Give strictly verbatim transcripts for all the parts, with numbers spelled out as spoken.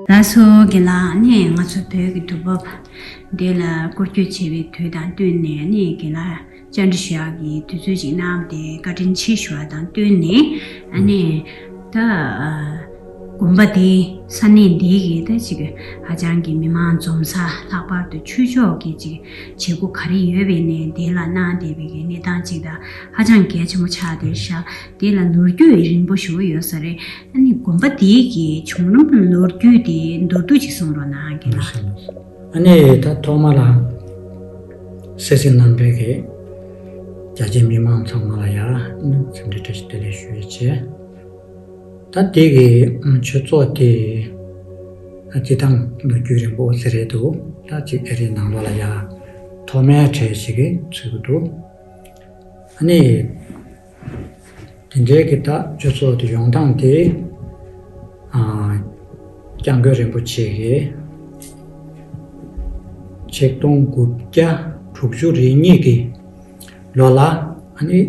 ལགས་སོ། རྒན་ལགས་ནས་ང་ཚོ་བོད་ཀྱི་དུས་བབ་འདི་ལ་སྐོར་སྐྱོད་བྱེད་པའི་དུས་དང་བསྟུན་ནས་ནས་རྒན་ལགས་བཅར་འདྲི་ཞུ་ཡག་གི་དུས་ཚོད་ཅིག་གནང་སྟེ་བཀའ་དྲིན་ཆེ་ཞུ་བ་དང་བསྟུན་ནས་ཨ་ནི་ད་དགོན་པ་འདི་ས་གནས་འདི་གི་ད་ཅིག་ཧ་ཅང་གི་མི་མང་འཛོམས་ས། ལྷག་པར་དུ་ཆོས་ཕྱོགས་ཀྱི་ཅིག་བྱེད་སྒོ་ག་རེ་ཡོད་པའི་ནས་འདི་ལ་གནང་བསྡད་པའི་གི་གནས་སྟངས་ཅིག་དང་ཧ་ཅང་གལ་ཆེན་པོ་ཆགས་བསྡད་ཤག་འདི་ལ་ལོ་རྒྱུས་རིང་པོ་ཞིག་ཡོད་ས་རེད། ཨ་ནི་དགོན་པ་དེའི་གི་བྱུང་རིམ་ལོ་རྒྱུས་དེ་མདོར་བསྡུས་ཅིག་གསུང་རོགས་གནང་རྒན་ལགས། ཨ་ནི་ད་ཐོག་མ་ལ་གསན་གཟིགས་གནང་མཁན་གྱི་རྒྱ་ཆེའི་མི་མང་ཚང་མ་ལ་ཡང་འཚམས་འདྲི་བཀྲ་ཤིས་བདེ་ལེགས་ཞུ་ཡས་བྱས། ད་དེ་གི་ཆོས་ཚོགས་དེ་སྤྱི་བཏང་ལོ་རྒྱུས་རིང་པོ་ཟེར་རེད་འདུག་ད་ཅིག་ཨ་རིའི་ནང་ལོགས་ལ་ཡང་ཐོག་མའི་གྲས་ཤིག་གི་ཚུད་ཀྱི་འདུག་ཨ་ནི། དེ་འདྲའི་གི་ད་སྤྱི་ཚོགས་དེ་ཡོང་སྟངས་དེ། ཨ། སྐྱབས་མགོན་རིན་པོ་ཆེ་གིས་ཆིག་སྟོང་དགུ་བརྒྱ་དྲུག་ཅུ་རེ་གཉིས་ཀྱི་ལོ་ལ་ཨ་ནི།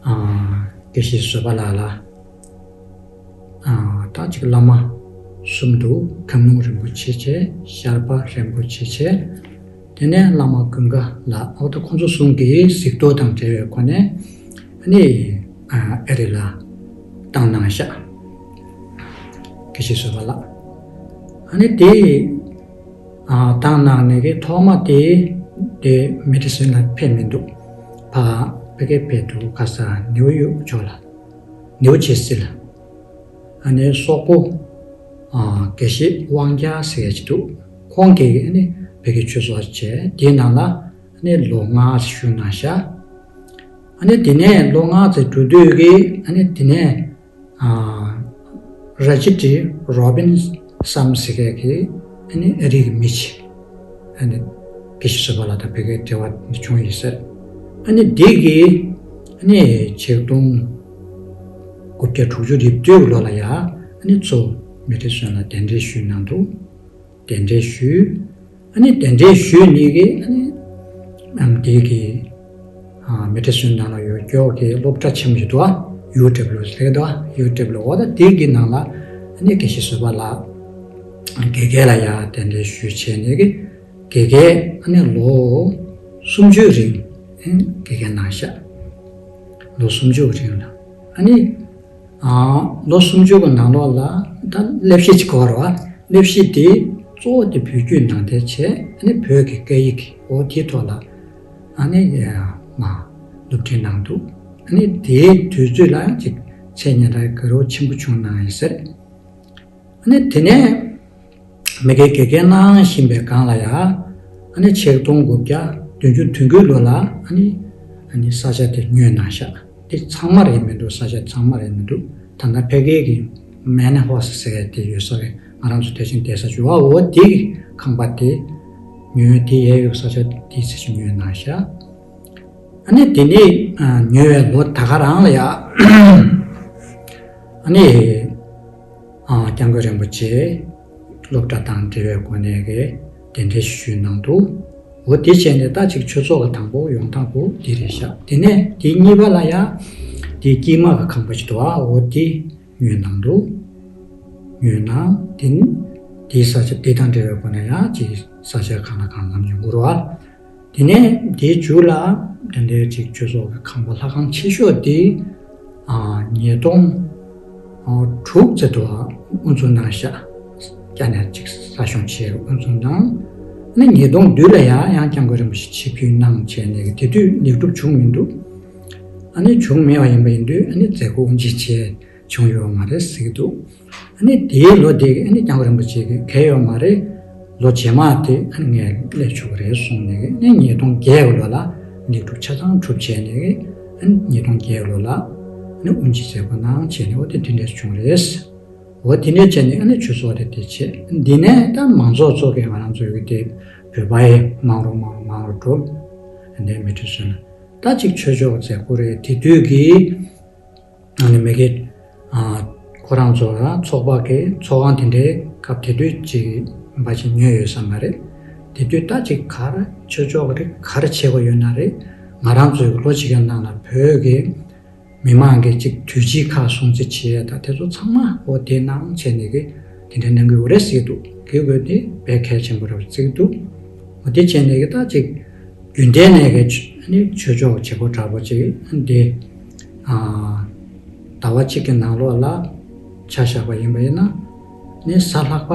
ཨ། དགེ་བཤེས་བཟོད་པ་ལགས་ལ། ཨ། ད་ཅིག་བླ་མ་གསུམ་འདུག་ཁམས་ལུང་རིན་པོ་ཆེ་བྱས། ཤར་པ་རིན་པོ་ཆེ་བྱས། དེ་ནས་བླ་མ་ཀུན་དགའ་ལགས། འོ་ད་ཁོང་ཚོ་གསུམ་གྱིས་གཟིགས་རྟོག་དང་འབྲེལ་བའི་སྒོ་ནས་ཨ་ནི་ཨ་རི་ལ་བཏང་གནང་ཤག་དགེ་བཤེས་བཟོད་པ་ལགས། ཨ་ནི་དེ་ཨ་བཏང་གནང་ནས་གི་ཐོག་མ་དེ་དེ་མེ་ཌི་སིན་ལ་ཕེབས་མི་འདུག་ཕ་ཕ་གིར་ཕེབས་འདུག་ག་ས་ནིའུ་ཡོག་ཕྱོགས་ལ། ནིའུ་ཇར་སི་ལ། ཨ་ནི་སོག་པོ། ཨ། དགེ་བཤེས་དབང་རྒྱལ་ཟེར་ཡ་ཅིག་འདུག་ཁོང་གིས་ཨ་ནི་བོད་ཀྱི་ཆོས་ཚོགས་བྱས། དེའི་ནང་ལ་ཨ་ནི་ལོ་ལྔ་ཙམ་བཞུགས་གནང་ཤག་ཨ་ནི་དེ་ནས་ལོ་ལྔ་ཙམ་འགྲོ་དུས་ཀྱི་ཨ་ནི་དེ་ནས། ཨ། ར་ཇི་ཏི་རོ་བིན་སམ་ཟེར་མཁན་གྱི་ཨ་ནི་ཨ་རི་གི་མི་ཅིག་ཨ་ནི་དགེ་བཤེས་བཟོད་པ་ལགས་དང་བོད་ཀྱི་འབྲེལ་བ་འདི་བྱུང་ཡོད་ཟེར། ཨ་ནི་འདི་གིས་ཨ་ནི་ཆིག་སྟོང་དགུ་བརྒྱ་དྲུག་ཅུ་རེ་བདུན་ལོ་ལ་ཡ་ཨ་ནི་གཙོ་བོ་མེ་ཌི་སོན་ལ་གདན་འདྲེན་ཞུས་གནང་འདུག་གདན་འདྲེན་ཞུས། ཨ་ནི་གདན་འདྲེན་ཞུས་ནས་གི་ཨ་ནི་ཨམ་དེ་གི་ཨ་མེ་ཌི་སོན་ནང་ལ་ཡོད་ཀྱོག་གི་སློབ་གྲྭ་ཆེན་མོ་ཞིག་འདུག་ཨ་ཡུ་ཌབ་ལུ་ཟེར་འདུག་ཨ་ཡུ་ཌབ་ལུ། འོ་ད་དེ་གི་ནང་ལ་ཨ་ནི་དགེ་བཤེས་བཟོད་པ་ལགས་དགེ་རྒན་ལ་ཡ་གདན་འདྲེན་ཞུས་བྱས་ནས་གི་དགེ་རྒན་ཨ་ནི་ལོ་སུམ་ཅུའི་རིང་ཨ་ནི་དགེ་རྒན་གནང་ཤག་ལོ་སུམ་ཅུའི་རིང་ལ། ཨ་ནི། ཨ། ལོ་སུམ་ཅུ་གི་ནང་ལོགས་ལ་ད་སློབ་གཞི་ཅིག་དགོས་རེད་བ། སློབ་གཞི་དེ་གཙོ་བོ་དེ་བོད་བརྒྱུད་ནང་བསྟན་བྱས། ཨ་ནི་བོད་ཀྱི་སྐད་ཡིག་འོ་དེའི་ཐོག་ལ་ཨ་ནི་ཡ་མ་སློབ་ཁྲིད་གནང་འདུག་ཨ་ནི་དེའི་དུས་ཚོད་ལ་ཡང་ཅིག་ཚད་སྙན་གྲགས་དགའ་རབ་ཆེན་པོ་བྱུང་གནང་ཡོད་ཟེར། ཨ་ནི་དེ་ནས་མ་གི་དགེ་རྒན་གནང་བཞིན་པའི་སྒང་ལ་ཡ། ཨ་ནི་ཆིག་སྟོང་དགུ་བརྒྱ་བདུན་ཅུ་དོན་དགུའི་ལོ་ལ་ཨ་ནི་ཨ་ནི་ས་ཆ་དེ་ཉོས་གནང་ཤག་དེ་ཚང་མ་རེད་མི་འདུག་ས་ཆ་ཚང་མ་རེད་མི་འདུག་ད་ལྟ་ཕ་གི་གི་མན་ཧོ་སི་ཟེར་ཡ་དེ་ཡོད་ས་རེད། ང་རང་ཚོ་དེ་བཞིན་བསྡད་ས་ཅིག་ཡོད་པ། འོ་དེ་གི་ཁང་པ་དེ་ཉོས། དེ་ཡས་ཡོད་ས་ཆ་དེ་ཚེ་ཞིག་ཉོས་གནང་ཤག་ཨ་ནི་དེ་ནས་ཨ་ཉོས་པའི་ལོ་ད་ག་རང་ལ་ཡ། ཨ་ནི། ཨ། སྐྱབས་མགོན་རིན་པོ་ཆེ་སློབ་གྲྭ་དང་འབྲེལ་བའི་སྒོ་ནས་གི་གདན་འདྲེན་ཞུས་གནང་འདུག་འོ་དེ་བྱས་ནས་ད་ཅིག་ཆོས་ཚོགས་ཀྱི་དང་པོ་ཡོང་སྟངས་པོ་འདི་རེད་ཤག་དེ་ནས་དེ་གཉིས་པ་ལ་ཡ་དེ་དཀྱིལ་མ་གི་ཁང་པ་ཞིག་འདུག་ཨ་འོ་དེ་ཉོས་གནང་འདུག་ཉོས་གནང་། དེ་དེའི་ས་ཆ་དེ་དང་འབྲེལ་བའི་སྒོ་ནས་ཡ་ཅིག་ས་ཆ་གང་ལ་གང་འཚམ་ཡོང་གི་རེད་བ། དེ་ནས་དེའི་མཇུག་ལ་དེ་འདྲའི་ཅིག་ཆོས་ཚོགས་ཀྱི་ཁང་པ་ལྷ་ཁང་ཆེ་ཤོས་དེ་ཨ་ཉིས་སྟོང་ཨ་དྲུག་ཙམ་དུ་དབུ་འཛུགས་གནང་ཤག་ཀྱ་ནས་ཅིག་གསར་བཞེངས་བྱས་དབུ་འཛུགས་གནང་། ཨ་ནི་ཉིས་སྟོང་བདུན་ལ་ཡང་ཡང་སྐྱབས་མགོན་རིན་པོ་ཆེ་ཆིབས་བསྒྱུར་གནང་བྱས་ནས་དེ་དུས་ལེགས་གྲུབ་བྱུང་མི་འདུག་ཨ་ནི་བྱུང་མེད་པ་ཡིན་པ་ཡིན་དུས་ཨ་ནི་མཛད་སྒོ་དབུ་འབྱེད་བྱས། བྱུང་ཡོད་མ་རེད་ཟེར་གྱི་འདུག་ཨ་ནི་དེའི་ལོ་དེ་གི་ཨ་ནི་སྐྱབས་མགོན་རིན་པོ་ཆེ་གིས་གལ་ཡོད་མ་རེད། ལོ་རྗེས་མ་དེ་ཨ་ནི་ངས་སླེབས་ཆོག་གི་རེད་གསུངས་ནས་ཨ་ནི་ཉིས་སྟོང་བརྒྱད་ཀྱི་ལོ་ལ་ལེགས་གྲུབ་ཆ་ཚང་གྲུབ་བྱས་ནས་ཨ་ནི་ཉིས་སྟོང་བརྒྱད་ཀྱི་ལོ་ལ་ཨ་ནི་དབུ་འབྱེད་མཛད་སྒོ་གནང་བྱས་ནས་འོ་དེ་དེ་འདྲས་བྱུང་རེད། འོ་དེ་འདྲས་བྱས་ནས་ཨ་ནི་ཆོས་ཚོགས་དེ་དེ་བྱས། འདི་ནས་ད་མང་ཚོགས་ཚོ་གིས་ང་རང་ཚོའི་གི་དེ་བོད་པ་ཡི་མང་རུ་མང་རུ་མང་རུ་འགྲོ། ཨ་ནི་མི་ཁྲི་སོན་ད་ཅིག་ཆོས་ཕྱོགས་མཛད་སྒོ་རེད། དེ་དུས་ཀྱི། ཨ་ནི་མ་གི། ཨ། ཁོ་རང་ཚོ་ལ་ཚོགས་པ་གི་ཚོགས་ཁང་དེ་འདྲའི་སྐབས་དེ་དུས་ཅིག་འབའ་ཅིག་ཉོས་ཡོད་ས་མ་རེད། དེ་དུས་ད་ཅིག་ག་རེ་ཆོས་ཕྱོགས་རིགས་ག་རེ་བྱེད་དགོས་ཡོད་ན་རེད། ང་རང་ཚོའི་ལོ་གཅིག་གི་ནང་ལ་བོད་ཀྱི་མི་མང་གི་ཅིག་དུས་ཆེན་ཁག་སྲུང་བརྩི་བྱེད་ཡ་ད་དེ་ཚོ་ཚང་མ་འོ་དེ་ནང་བྱས་ནས་གི་ དེ་འདྲ་གནང་གི་ཡོད་རེད་ཟེར་གྱི་འདུག་དེ་དགོས་དེ་དཔེ་གལ་ཆེན་པོ་རེད་བརྩི་གི་འདུག་འོ་དེ་བྱས་ནས་གི་ད་ཅིག་རྒྱུན་ལྡན་ནས་གི་ཆོས་ནི་ཆོས་ཕྱོགས་བྱེད་སྒོ་འདྲ་པོ་ཅིག་འདི་ཟླ་བ་གཅིག་གི་ནང་ལོགས་ལ་ཆ་བཞག་པ་ཡིན་པ་ཡིན་ན་ནི་གཟའ་ལྷག་པ་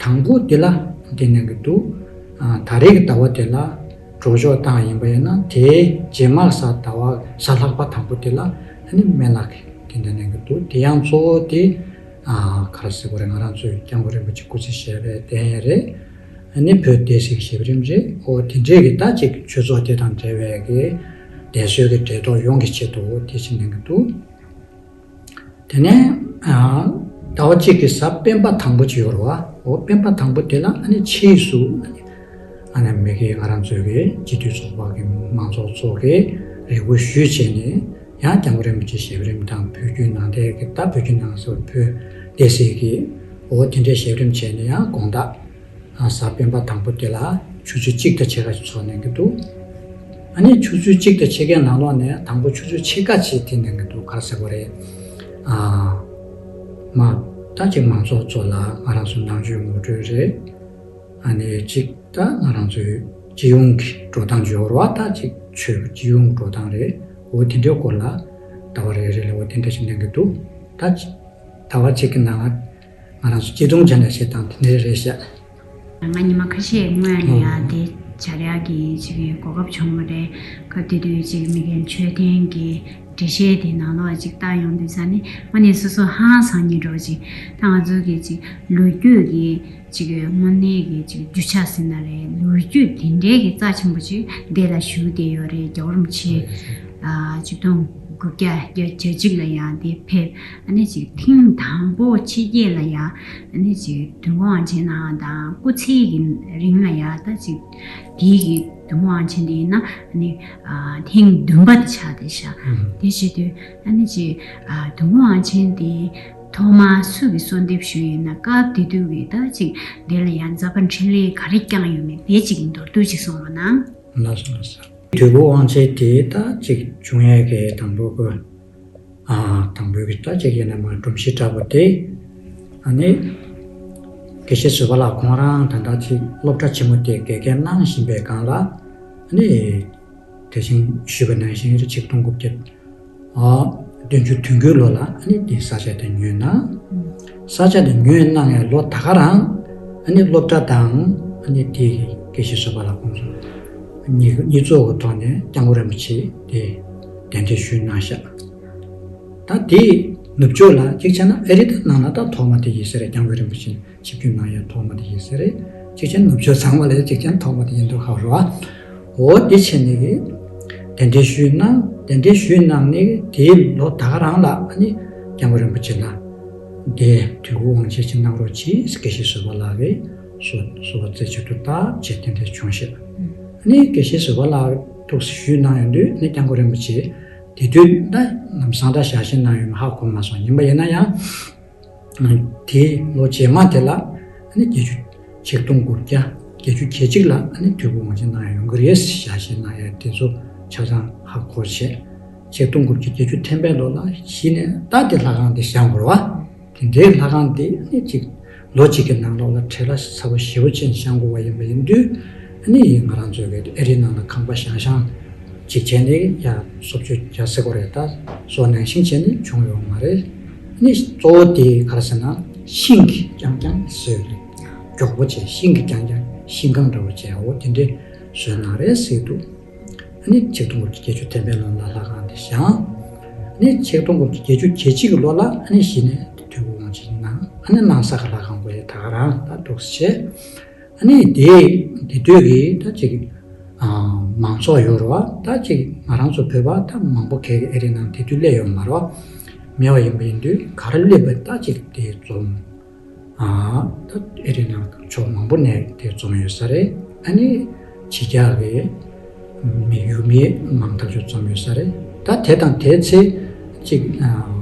དང་པོ་འདི་ལ་འདི་གནང་གི་འདུག་ད་རེས་ཀྱི་ཟླ་བ་དེ་ལ་གྲོ་ཆོག་བཏང་ཡིན་པ་ཡིན་ན་དེའི་རྗེས་མ་གཟའ་ཟླ་བ་གཟའ་ལྷག་པ་དང་པོ་དེ་ལ་ནི་སྨན་བླ་གི་དེ་འདྲ་གནང་གི་འདུག་དེ་ཡང་གཙོ་བོ་དེ་ག་རེ་ཟེར་དགོས་རེད། ང་རང་ཚོའི་སྐྱབས་མགོན་རིན་པོ་ཆེ་སྐུ་ཚེ་ཞབས་པད་བརྟན་ཡས་རེད། ཨ་ནི་བོད་སྡེ་སྲིད་ཞབས་རིམ་རེད། ཨོ་དེ་འདྲས་ཀྱི་ད་ཅིག་ཆོས་ཚོགས་དེ་དང་འབྲེལ་བའི་གི་སྡེ་སྲོལ་གྱི་འབྲེལ་གཏོགས་ཡོངས་ཀྱི་ཆེད་དུ་དེ་བཞིན་གནང་གི་འདུག་དེ་ནས་ཟླ་བ་གཅིག་གི་གཟའ་སྤེན་པ་དང་པོ་ཅིག་ཡོད་རེད་བ། ཨོ་སྤེན་པ་དང་པོ་དེ་ལ་ཨ་ནི་ཕྱིས་སུ་ཨ་ནི་མི་གི་ང་རང་ཚོའི་གི་སྤྱི་འཐུས་ཚོགས་པ་གི་མང་ཚོགས་ཚོ་གི་རེ་སྐུལ་ཞུས་བྱས་ནས་ཡང་སྐྱབས་མགོན་རིན་པོ་ཆེ་ཞབས་རིམ་དང་བོད་བརྒྱུད་ནང་བསྟན་གྱི་ད་བོད་བརྒྱུད་ནང་བསྟན་བོད་སྡེ་སྲིད་ཀྱི་འོ་དེ་འདྲའི་ཞབས་རིམ་བྱས་ནས་ཡང་དགོང་དག་གཟའ་སྤེན་པ་དང་པོ་དེ་ལ་ཆུ་ཚོད་གཅིག་དང་ཕྱེད་ཀ་ཞིག་ཚོགས་གནང་གི་འདུག་ཨ་ནི་ཆུ་ཚོད་གཅིག་དང་ཕྱེད་ཀའི་ནང་ལོགས་ནས་དང་པོ་ཆུ་ཚོད་ཕྱེད་ཀ་ཅིག་དེ་གནང་གི་འདུག་ག་རེ་ཟེར་དགོས་རེད། ཨ་མ་ད་ཅིག་མང་ཚོགས་ཚོ་ལ་ང་རང་ཚོ་ནང་ཆོས་ངོ་སྤྲོད་རེད། ཨ་ནི་གཅིག་ད་ང་རང་ཚོའི་སྤྱི་ཡོངས་ཀྱི་འགྲོ་སྟངས་འབྱོར་བ་ད་ཅིག་ཆོས་སྤྱི་ཡོངས་འགྲོ་སྟངས་རེད། འོ་དེ་འདྲའི་སྐོར་ལ་ཟླ་བ་རེ་རེ་ལ་འོ་དེ་འདྲ་ཞིག་གནང་གི་འདུག་ད་ཅི་ཟླ་བ་གཅིག་གི་ནང་ང་རང་ཚོ་སྤྱི་སྟོང་ཅན་ལ་བྱེད་སྟངས་དེ་འདྲ་རེད་ཤག་ང་ཉི་མ་ཁ་ཤས་སྔོན་ལ་ཡང་དེ་སྦྱར་ཡག་གི་ཅིག་གོ་སྐབས་བྱུང་བ་རེད། སྐབས་དེ་དུས་ཅིག་མི་རྒན་ཆོས་ལྡན་གྱི་འགྲེལ་བཤད་དེ་ནང་ལོགས་ཅིག་བལྟ་ཡོང་དུས་ཙ་ནི་ང་ནི་སོ་སོ་ཧང་སང་ཉིད་འགྲོ་ཅིག་ད་ང་ཚོ་གི་ཅིག་ལོ་རྒྱུས་ཀྱི་ཅིག་དངོས་གནས་ཀྱི་ཅིག་རྒྱུ་ཆ་ཟེར་ན་རེད། ལོ་རྒྱུས་དེ་འདྲའི་གི་རྩ་ཆེན་པོ་ཅིག་འདི་ལ་ཞུགས་བསྡད་ཡོད་རེད། རྒྱལ་བ་རིན་པོ་ཆེ་ཨ་ཆིག་སྟོང་དགུ་བརྒྱ་བརྒྱད་ཅུ་གཅིག་ལ་ཡང་འདི་ཕེབས། ཨ་ནི་ཅིག་ཐེངས་དང་པོ་ཕྱི་རྒྱལ་ལ་ཡང་ཨ་ནི་ཅིག་དུས་འཁོར་དབང་ཆེན་ནང་དང་སྐུ་ཚེ་གི་རིང་ལ་ཡང་ད་ཅིག་དེའི་གི་དུས་འཁོར་དབང་ཆེན་དེ་ཡིན་ན་ཨ་ནི་ཨ་ཐེངས་བདུན་པ་དེ་ཆགས་བསྡད་ཤག་ཨུམ། དེ་བྱེད་དུས་ཨ་ནི་ཅིག་ཨ་དུས་འཁོར་དབང་ཆེན་དེ་ཐོག་མར་སུ་གིས་གསོལ་འདེབས་ཞུས་ཡིན་ན། སྐབས་དེ་དུས་ཀྱི་ད་ཅིག་དེ་ལ་ཡང་ཛ་དཔལ་འཕྲིན་ལས་ག་རེ་བསྐྱངས་ཡོད་མེད་དེ་ཅིག་མདོར་བསྡུས་ཅིག་གསུང་རོགས་གནང་། ལགས་སོ་ལགས་སོ། དུས་འཁོར་དབང་ཆེན་དེ་ད་ཅིག་བྱུང་ཡས་ཀྱི་དང་པོ་གི་ཨ་དང་པོའི་གི་ད་ཅིག་ཡིན་ན་མ་སྒྲོམ་གཞི་འདྲ་པོ་དེ་ཨ་ནི་དགེ་བཤེས་བཟོད་པ་ལགས་ཁོང་རང་ད་ལྟ་ཅིག་སློབ་གྲྭ་ཆེན་མོ་དེ་དགེ་རྒན་གནང་བཞིན་པའི་སྒང་ལ་ཨ་ནི་དེ་བཞིན་ཞུས་པ་ནང་བཞིན་ཆིག་སྟོང་དགུ་བརྒྱ་ཨ་བདུན་ཅུ་དོན་དགུའི་ལོ་ལ་ཨ་ནི་དེ་ས་ཆ་དེ་ཉོས་གནང་། ས་ཆ་དེ་ཉོས་གནང་ཡང་ལོ་ད་ག་རང་ཨ་ནི་སློབ་གྲྭ་དང་ཨ་ནི་དེ་དགེ་བཤེས་བཟོད་པ་ལགས་ཁོང་ཚོ་གཉིས་གཉིས་ཚོགས་ཀྱི་ཐོག་ནས་སྐྱབས་མགོན་རིན་པོ་ཆེ་དེ་གདན་འདྲེན་ཞུས་གནང་ཤག་ད་དེ་ནུབ་ཕྱོགས་ལ་གཅིག་བྱས་ན་ཨ་རི་དང་ནང་ལ་ད་ཐོག་མ་དེ་ཡིན་ས་རེད། སྐྱབས་མགོན་རིན་པོ་ཆེ་ཆིབས་བསྒྱུར་གནང་ཡ་ཐོག་མ་དེ་ཡིན་ས་རེད། གཅིག་བྱས་ན་ནུབ་ཕྱོགས་ཚང་མ་ལ་གཅིག་བྱས་ན་ཐོག་མ་དེ་ཡིན་འདུག་ཧ་རོ། འོ་དེ་བྱས་ནས་གི་གདན་འདྲེན་ཞུས་གནང་། གདན་འདྲེན་ཞུས་གནང་ནས་དེའི་ལོ་ད་ག་རང་ལ་ཨ་ནི་སྐྱབས་མགོན་རིན་པོ་ཆེ་ལ་དེ་དུས་འཁོར་དབང་ཆེན་ཅིག་གནང་རོགས་གྱིས་དགེ་བཤེས་བཟོད་པ་ལགས་ཀྱིས་གསོལ་བ་སྩལ་ཆེད་དུ་བཏབ་བྱས་དེ་འདྲ་བྱུང་ཤག་ཨ་ནི་དགེ་བཤེས་བཟོད་པ་ལགས་ཐུགས་སུ་ཞུས་གནང་ཡོང་དུས་ཨ་ནི་སྐྱབས་མགོན་རིན་པོ་ཆེ་དེ་དུས་ད་ལམ་སང་ད་ཞལ་བཞེས་གནང་ཡོད་མེད་ཧ་གོ་མ་སོང་། ཡིན་པ་ཡིན་ན་ཡང་དེའི་ལོ་རྗེས་མ་དེ་ལ་ཨ་ནི་བརྒྱད་ཅུ་ཆིག་སྟོང་དགུ་བརྒྱ་བརྒྱད་ཅུ་གྱ་གཅིག་ལ་ཨ་ནི་དུས་འཁོར་དབང་ཆེན་གནང་ཡོང་གི་རེད། ཞལ་བཞེས་གནང་ཡ་དེ་ཚོ་ཆ་ཚང་ཧ་གོ་བྱས། ཆིག་སྟོང་དགུ་བརྒྱ་བརྒྱད་ཅུ་ཐམ་པའི་ལོ་ལ་གཞི་ནས་ད་དེ་ལྷ་ཁང་དེ་བཞེངས་དགོས་རེད་བ། དེ་འདྲའི་ལྷ་ཁང་དེ་ཨ་ནི་གཅིག་ལོ་གཅིག་གི་ནང་ལོགས་ལ་བྲེལ་བ་ཚ་པོ་ཞེ་པོ་ཅན་བཞེངས་དགོས་པ་ཡིན་པ་ཡིན་དུས་ཨ་ནི་ང་རང་ཚོའི་གི་ཨ་རིའི་ནང་ལ་ཁང་པ་བཞེངས་བཞེངས་གཅིག་བྱས་ནས་ཡ་སོབ་ཆུ་རྒྱ་སེ་གོ་རེ་ད་སོ་ནང་བཞིན་བྱས་ནས་བྱུང་ཡོད་མ་རེད། ཨ་ནི་གཙོ་བོ་དེ་ག་རེ་ཟེར་ན་ཤིང་གིས་རྐྱང་རྐྱང་བཟོས་རེད། མགྱོགས་པོ་བྱས་ཤིང་གིས་རྐྱང་རྐྱང་ཤིང་ཁང་འདྲ་བོ་བྱས་འོ་དེ་འདྲས་བཟོས་གནང་རེད་ཟེར་འདུག་ཨ་ནི་ཆིག་སྟོང་དགུ་བརྒྱ་བརྒྱད་ཅུ་ཐམ་པའི་ལོ་ལ་ལྷ་ཁང་དེ་བཞེངས། ཨ་ནི་ཆིག་སྟོང་དགུ་བརྒྱ་བརྒྱད་ཅུ་གྱ་གཅིག་གི་ལོ་ལ་ཨ་ནི་གཞི་ནས་དུས་འཁོར་དབང་ཆེན་གནང་། ཨ་ནི་གནང་ས་གི་ལྷ་ཁང་པོ་ཡི་ད་ག་རང་ད་འདུག་སེ་བྱས། ཨ་ནི་དེ་དེ་དུས་ཀྱི་ད་ཅིག་ཨ་མང་ཚོགས་ཡོད་རེད་བ། ད་ཅིག་ང་རང་ཚོ་བོད་པ་ད་མང་པོ་གས་ཀྱི་ཨ་རི་ནང་དེ་དུས་སླེབས་ཡོད་མ་རེད་བ། མེད་པ་ཡིན་པ་ཡིན་དུས་ག་རེ་སླེབས་པ་ད་ཅིག་དེ་འཛོམས། ཨ་ད་ཨ་རི་ནང་ཕྱོགས་མང་པོ་ནས་དེ་འཛོམས་ཡོད་ས་རེད། ཨ་ནི་ཕྱི་རྒྱལ་གྱི་མི་ཡུལ་མི་མང་ཐག་ཆོད་འཛོམས་ཡོད་ས་རེད། ད་དེ་དང་དེའི་ཚེ་གཅིག་ཨ་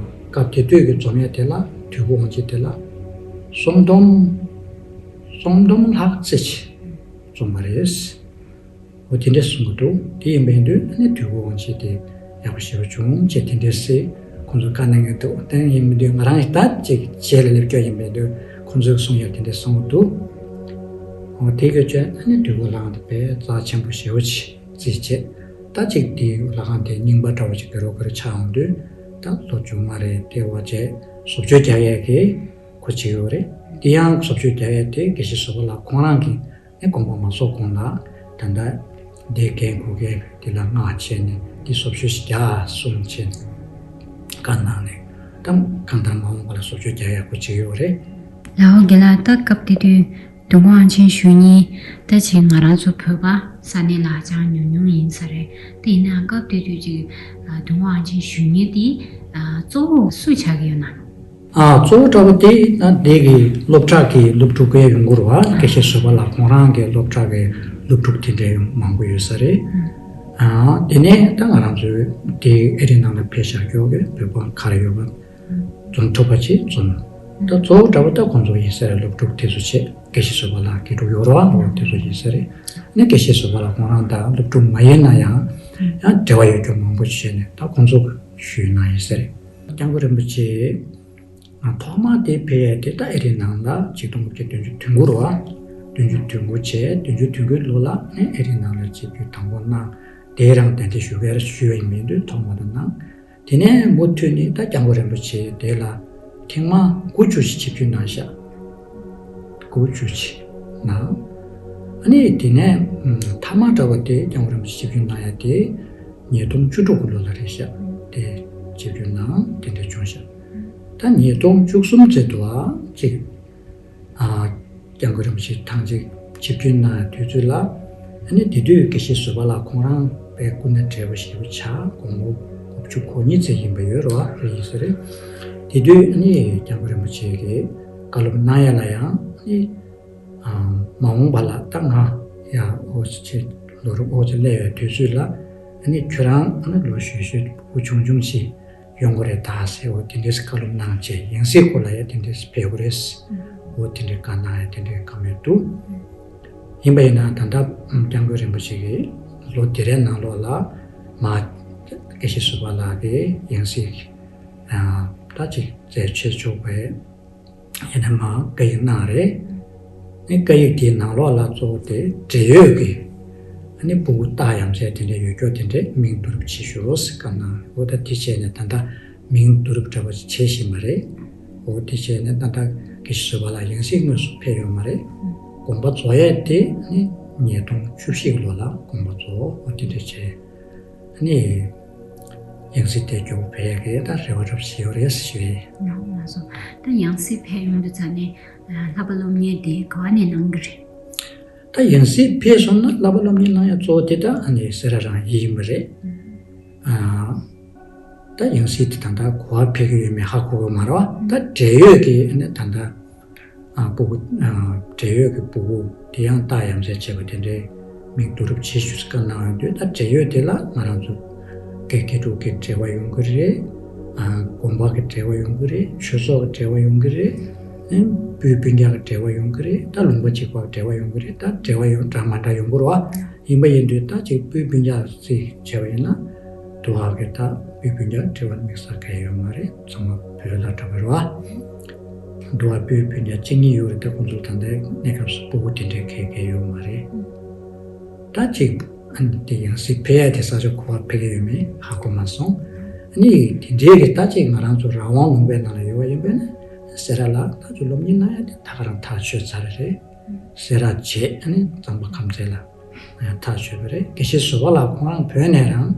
སྐབས་དེ་དུས་ཀྱི་འཛོམས་ཡ་དེ་ལ་དུས་འཁོར་དབང་ཆེན་དེ་ལ་སུམ་སྟོང་སུམ་སྟོང་ལྷག་ཙམ་ཅིག་འཛོམས་པ་རེད། འོ་དེ་འདྲས་གསུང་གི་འདུག་དེ་ཡིན་པ་ཡིན་དུས་ཨ་ནི་དུས་འཁོར་དབང་ཆེན་དེ་ཡག་པོ་ཞེ་པོ་བྱུང་ཅེས་དེ་འདྲས་སེ་ ཁོང་ཚོ་བཀའ་གནང་གི་འདུག་དེ་ཡིན་མི་འདུག་ང་རང་ད་ཅིག་རྗེས་ལ་སླེབས་སྐྱོ་ཡིན་པའི་འདུག་ཁོང་ཚོས་གསུང་ཡག་དེ་འདྲ་གསུང་གི་འདུག་འོ་དེ་གི་ཆོད་ཨ་ནི་དུས་འཁོར་ལའང་དེ་དཔེ་རྩ་ཆེན་པོ་ཞེ་པོ་ཅིག་རྩིས་བྱས། ད་ཅིག་དེའི་ལྷ་ཁང་དེ་རྙིང་པ་འདྲ་བོ་ཅིག་གི་རོ་གར་ཆགས་འོང་དུས་ད་ལོ་མཇུག་མ་རེད་དེ་བ་བྱས་བཟོ་བཅོས་རྒྱག་ཡས་ཀྱི་ཁོ་ཅིག་ཡོད་རེད། དེ་ཡང་བཟོ་བཅོས་རྒྱག་ཡས་དེ་དགེ་བཤེས་བཟོད་པ་ལགས་ཁོང་རང་གིས་ནས་དགོངས་པ་མ་རྫོགས་གོང་ལ་ད་ལྟ་དེ་འགན་འཁུར་མཁན་དེ་ལ་མངགས་བྱས་ནས་འདི་བཟོ་བཅོས་ཤིག་རྒྱག་གསུངས་བྱས་ནས་བཀའ་གནང་ནས་ད་གང་ལྟར་མ་འོངས་པ་ལ་བཟོ་བཅོས་རྒྱག་ཡག་པོ་བྱེད་ཀྱི་ཡོད་རེད། ལའོ་རྒན་ལགས། ད་སྐབས་དེ་དུས་དུས་འཁོར་དབང་ཆེན་ཞུ་མཁན་ད་ཅིག་ང་རང་ཚོ་བོད་པ་ས་གནས་ལ་ཧ་ཅང་ཉུང་ཉུང་ཡིན་ས་རེད། དེ་ཡིན་ན་སྐབས་དེ་དུས་ཅིག་དུས་འཁོར་དབང་ཆེན་ཞུ་མཁན་དེ་གཙོ་བོ་སུ་ཆགས་ཀྱི་ཡོད་ན། ཨ་གཙོ་བོ་འདྲ་བོ་དེ་ན་འདི་གི་སློབ་གྲྭ་གི་སློབ་ཕྲུག་གི་ཡོང་གི་རེད་བ། དགེ་བཤེས་བཟོད་པ་ལགས་ཁོང་རང་གི་སློབ་གྲྭ་གི་སློབ་ཕྲུག་དེ་འདྲའི་མང་པོ་ཡོད་ས་རེད། ཨ་དེ་ནས་ད་ང་རང་ཚོའི་དེ་ཨེ་རི་ནང་ལ་ཕེབས་བཞག་རྒྱུ་གི་བོད་པ་ག་རེ་ཡོད་པ་འཛོམས་ཐུབ་པ་ཅིག་འཛོམས། ད་གཙོ་བོ་འདྲ་བོ་ད་ཁོང་ཚོ་ཡིན་ས་རེད། སློབ་ཕྲུག་དེ་ཚོ་བྱས་དགེ་བཤེས་བཟོད་པ་ལགས་དགེ་ཕྲུག་ཡོད་རེད་བ། འོ་དེ་ཚོ་ཡིན་ས་རེད། ནས་དགེ་བཤེས་བཟོད་པ་ལགས་ཁོང་རང་དང་སློབ་ཕྲུག་མ་ཡིན་ན་ཡང་ཡང་འབྲེལ་བ་ཡོད་རྒྱུ་མང་པོ་བྱས་ནས་ད་ཁོང་ཚོ་ཞུས་གནང་ཡིན་ས་རེད། སྐྱབས་མགོན་རིན་པོ་ཆེ་ཐོག་མ་དེ་ཕེབས་ཡས་དེ་ད་ཨེ་རི་ནང་ལ་ཆིག་སྟོང་དགུ་བརྒྱ་བདུན་ཅུ་དོན་དགུ་རེད་བ། བདུན་ཅུ་དོན་དགུ་བྱས་བདུན་ཅུ་དོན་དགུའི་ལོ་ལ་ནས་ཨེ་རི་ནང་ལ་ཆིབས་བསྒྱུར་དང་པོ་གནང་། དེའི་རིང་གདན་འདྲེན་ཞུ་གར་ཞུས་པ་ཡིན་མིན་དུས་ཐོག་མ་དུ་གནང་། དེ་ནས་མུ་མཐུད་ནས་ད་སྐྱབས་མགོན་རིན་པོ་ཆེ་དེ་ལ་ཐེངས་མ་དགུ་བཅུ་ཞིག་ཆིབས་བསྒྱུར་གནང་ཤག་དགུ་བཅུ་ཞིག་གནང་། ཨ་ནི་དེ་ནས་ཐ་མ་འདྲ་བ་དེ་སྐྱབས་མགོན་རིན་པོ་ཆེ་ཆིབས་བསྒྱུར་གནང་ཡ་དེ་ཉིས་སྟོང་བཅུ་དྲུག་གི་ལོ་ལ་རེད་ཤག་དེ་ཆིབས་བསྒྱུར་གནང་དེ་འདྲ་བྱུང་ཤག་ད་ཉིས་སྟོང་བཅུ་གསུམ་ཚེ་དུ་ཨ་ཅིག་ཨ་སྐྱབས་མགོན་རིན་པོ་ཆེ་ཐེངས་གཅིག་ཆིབས་བསྒྱུར་གནང་དུས་ཚོད་ལ། ཨ་ནི་དེ་དུས་དགེ་བཤེས་བཟོད་པ་ལགས་ཁོང་རང་དཔེ་སྐུ་ན་བགྲེས་པོ་ཞེ་པོ་ཆགས། དགུང་ལོ་དགུ་བཅུ་གོ་གཉིས་ཙམ་ཡིན་པ་ཡོད་རེད་བ། ཡིན་ས་རེད། དེ་དུས་ཨ་ནི་སྐྱབས་མགོན་རིན་པོ་ཆེ་གིས་བཀའ་སློབ་གནང་ཡ་ལ་ཡང་ཨ་ནི་ཨ་མ་འོངས་པ་ལ་ད་ང་ཡ་ཨོ་ཙི་ལོ་རབས་ཨོ་ཙི་སླེབས་ཡོད་དུས་ཚོད་ལ་ཨ་ནི་ཁྱོད་རང་ཨ་ནི་ལོ་གཞོན་གཞོན་ཕྲུ་གུ་ཆུང་ཆུང་ཞིག་ཡོང་གི་རེད་ད་ཟེར། འོ་དེ་འདྲས་བཀའ་སློབ་གནང་བྱས་ཡང་སྲིད་སྐོར་ལ་ཡང་དེ་འདྲས་ཕེབས་དགོས་རེད། འོ་དེ་འདྲས་བཀའ་གནང་ཡང་དེ་འདྲས་བཀའ་མོལ་འདུག་ཡིན་པ་ཡིན་ན་ད་ལྟ་སྐྱབས་མགོན་རིན་པོ་ཆེ་གིས་ལོ་དེ་རེ་ནང་ལོགས་ལ་མ་དགེ་བཤེས་བཟོད་པ་ལགས་ཀྱི་ཡང་སྲིད་ད་ཅིག་མཛད་ཆེད་ཆོག་པའི་ཡིན་ན་མ་བཀའ་ཡིག་གནང་རེད། ཨ་ནི་བཀའ་ཡིག་དེའི་ནང་ལོགས་ལ་གཙོ་བོ་དེ་འབྲེལ་ཡོད་ཀྱི་ཨ་ནི་ཕྲུ་གུ་རྟགས་ཡ་མཚན་དེ་འདྲ་ཡོད་སྐྱོ་དེ་འདྲས་མིང་བསྡུ་རུབ་བྱེད་ཤོག་ཟེར་བཀའ་གནང་། འོ་ད་དེ་བྱས་ནས་ད་ལྟ་མིང་བསྡུ་རུབ་འདྲ་པོ་ཞིག་བྱེད་བཞིན་པ་རེད། འོ་དེ་བྱས་ནས་ད་ལྟ་དགེ་བཤེས་བཟོད་པ་ལགས་ཡང་སྲིད་དངོས་སུ་ཕེབས་ཡོད་མ་རེད། དགོངས་པ་རྫོགས་ཡས་དེ་ཨ་ནི་ཉིས་སྟོང་བཅུ་བཞི་གི་ལོ་ལ་དགོངས་པ་རྫོགས། འོ་དེ་འདྲ་བྱས། ནི་ཡང་སྲིད་དེ་མགྱོགས་པོ་ཕེབས་ཡག་གི་ད་རེ་བ་རབ་བྱེད་ཡོད་རེད་ཞུ་ཡིན། ལགས་སོ། ད་ཡང་སྲིད་ཕེབས་ཡོང་དུས་ཙ་ནས་ལྷག་པ་སློབ་གཉེར་དེ་ག་བ་ནས་གནང་གི་རེད། ད་ཡང་སྲིད་ཕེབས་སོང་ན་ལྷག་པ་སློབ་གཉེར་གནང་ཡག་གཙོ་བོ་དེ་ད་ཨ་ནི་སེ་ར་རང་ཡིན་པ་རེད། ཨ་ད་ཡང་སྲིད་དེ་ད་ལྟ་ག་བ་ཕེབས་ཀྱི་ཡོད་མེད་ཧ་གོ་གི་མ་རེད་བ། ད་འབྲེལ་ཡོད་ཀྱི་ཨ་ནི་ད་ལྟ། ཨ་ཕྲུ་གུ་ཨ་འབྲེལ་ཡོད་ཀྱི་ཕྲུ་གུ་དེ་ཡང་རྟགས་ཡ་མཚན་བྱས་པ་དེ་འདྲའི་མིང་བསྡུ་རུབ་བྱེད་ཤོག་ཟེར་བཀའ་གནང་ཡོང་དུས། ད་འབྲེལ་ཡོད་དེ་ལ་ང་རང་ཚོ་དགེ་དགེ་ཕྲུག་གི་འབྲེལ་བ་ཡོང་གི་རེད། ཨ་དགོན་པ་གི་འབྲེལ་བ་ཡོང་གི་རེད། ཆོས་ཚོགས་ཀྱི་འབྲེལ་བ་ཡོང་གི་རེད། ཨ་སྤུན་སྤུན་ཀྱག་གི་འབྲེལ་བ་ཡོང་གི་རེད། ད་ལུང་པ་གཅིག་པ་གི་འབྲེལ་བ་ཡོང་གི་རེད། ད་འབྲེལ་བ་ཡོང་འདྲ་མ་འདྲ་ཡོང་གི་རེད་བ། ཡིན་པ་ཡིན་དུས་ད་ཅིག་སྤུན་སྤུན་ཀྱག་ཅིག་བྱས་པ་ཡིན་ན། དུ་བ་གི་ད་སྤུན་སྤུན་ཀྱག་འབྲེལ་བ་དམིགས་བསལ་གང་ཡང་ཡོད་མ་རེད། ཚང་མ་བོད་ལ་འདྲ་བོ་རེད་བ། དུ་བ་སྤུན་སྤུན་ཀྱག་གཅིག་གཉིས་ཡོད་རེད། ད་ཁོང་ཚོ་ད་ལྟའི་གནས་སྐབས་སུ་སྤུ་གུ་དེ་འདྲའི་གས་གས་ཡོད་མ་རེད། ད་ཅིག་ཨ་ནི་དེ་ཡང་སྲིད་ཕེབས་ཡ་དེ་ས་ཆ་ག་བ་ཕེབས་ཀྱི་ཡོད་མེད་ཧ་གོ་མ་སོང་། ཨ་ནི་དེ་འདྲའི་གི་ད་ཅིག་ང་རང་ཚོ་རང་དབང་ལུང་པའི་ནང་ལ་ཡོད་པ་ཡིན་པས་ན་སེ་ར་ལ་ད་ཅིག་སློབ་གཉེར་གནང་ཡ་དེ་ད་ག་རང་ཐག་ཆོད་ཚར་རེད། སེ་ར་བྱས་ཨ་ནི་གཙང་པ་ཁམས་ཚན་ལ་ཡང་ཐག་ཆོད་པ་རེད། དགེ་བཤེས་བཟོད་པ་ལགས་ཁོང་རང་བོད་ནས་རང་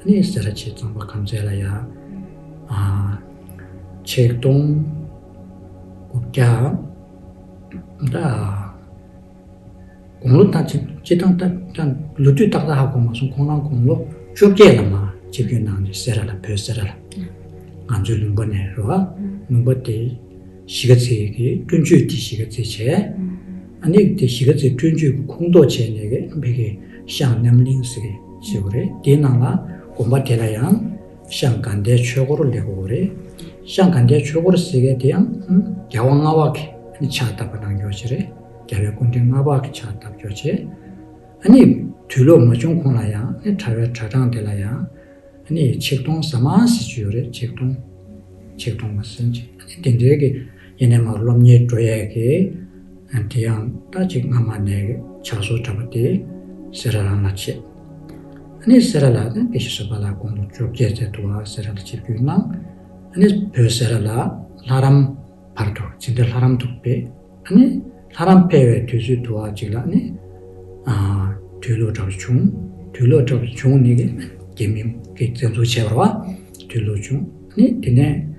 ཨ་ནི་སེ་ར་བྱས་གཙང་པ་ཁམས་ཚན་ལ་ཡང་ཨ་ཆིག་སྟོང་དགུ་བརྒྱ་ད་དགུང་ལོ་ད་ཅི་ཅི་ཐང་ད་ད་ལོ་དུས་ཏག་ཏག་ཧ་གོ་མ་སོང་། ཁོང་རང་དགུང་ལོ་བཅོ་བརྒྱད་ལ་མ་ཆིབས་བསྒྱུར་གནང་ནས་སེ་ར་ལ་བོད་སེ་ར་ལ་ང་ཚོའི་ལུང་པ་ནས་རེད་བ། ལུང་པ་དེ་གཞིས་ཀ་རྩེ་གི་སྤྲུལ་ཆོས་དེ་གཞིས་ཀ་རྩེ་བྱས། ཨ་ནི་དེ་གཞིས་ཀ་རྩེ་སྤྲུལ་ཆོས་ཀྱི་ཁོངས་གཏོགས་བྱས་ནས་གི་ཕ་གི་ཤང་རྣམ་གླིང་ཟེར་གི་ཞིག་རེད། དེའི་ནང་ལ་དགོན་པ་དེ་ལ་ཡང་ཤང་དགའ་ལྡན་ཆོས་སྒོར་སླེབས་དགོས་རེད། ཤང་དགའ་ལྡན་ཆོས་སྒོར་ཟེར་གི་དེ་ཡང་རྒྱལ་བ་ལྔ་པ་གི་ཕྱག་བཏབ་པ་གནང་རྒྱུ་ཞིག་རེད། རྒྱལ་བའི་སྐུ་ཕྲེང་ལྔ་པ་གི་ཕྱག་བཏབ་རྒྱུ་བྱས། ཨ་ནི་དུས་ལོག་མ་བྱུང་གོང་ལ་ཡང་ཨ་ནི་གྲྭ་བའི་གྲྭ་གྲངས་དེ་ལ་ཡང་ ཨ་ནི་ཆིག་སྟོང་ཟ་མ་ཟེར་གྱི་ཡོད་རེད། ཆིག་སྟོང་། ཆིག་སྟོང་མ་ཟིན་ཅིག་ཨ་ནི་དེ་འདྲའི་གི་ཡིན་ནའི་མ་སློབ་གཉེར་འགྲོ་ཡས་གི་དེ་ཡང་ད་ཅིག་སྔ་མ་ནས་ཕྱག་སྲོལ་འདྲ་པོ་དེ་སེ་ར་ལ་ལ་བྱས། ཨ་ནི་སེ་ར་ལ་ནི་དགེ་བཤེས་བཟོད་པ་ལགས་དགུང་ལོ་བཅོ་བརྒྱད་ཙམ་འདུག་བ། སེ་ར་ལ་ཆིབས་བསྒྱུར་གནང་། ཨ་ནི་བོད་སེ་ར་ལ་ལྷ་རམས་བར་དུ་ཇི་འདྲ་ལྷ་རམས་འདུག་པས། ཨ་ནི་ལྷ་རམས་ཕེབས་པའི་དུས་ཚོད་དུ་བ་ཅིག་ལ་ནི་ཨ་དུས་ལོག་འདྲ་བ་བྱུང་། དུས་ལོག་འདྲ་བ་བྱུང་ནི་གི་རྒྱ་མི་གི་བཙན་འཛུལ་བྱས་པ་རེད་བ། དུས་ལོག་བྱུང་། ཨ་ནི་དེ་ནས་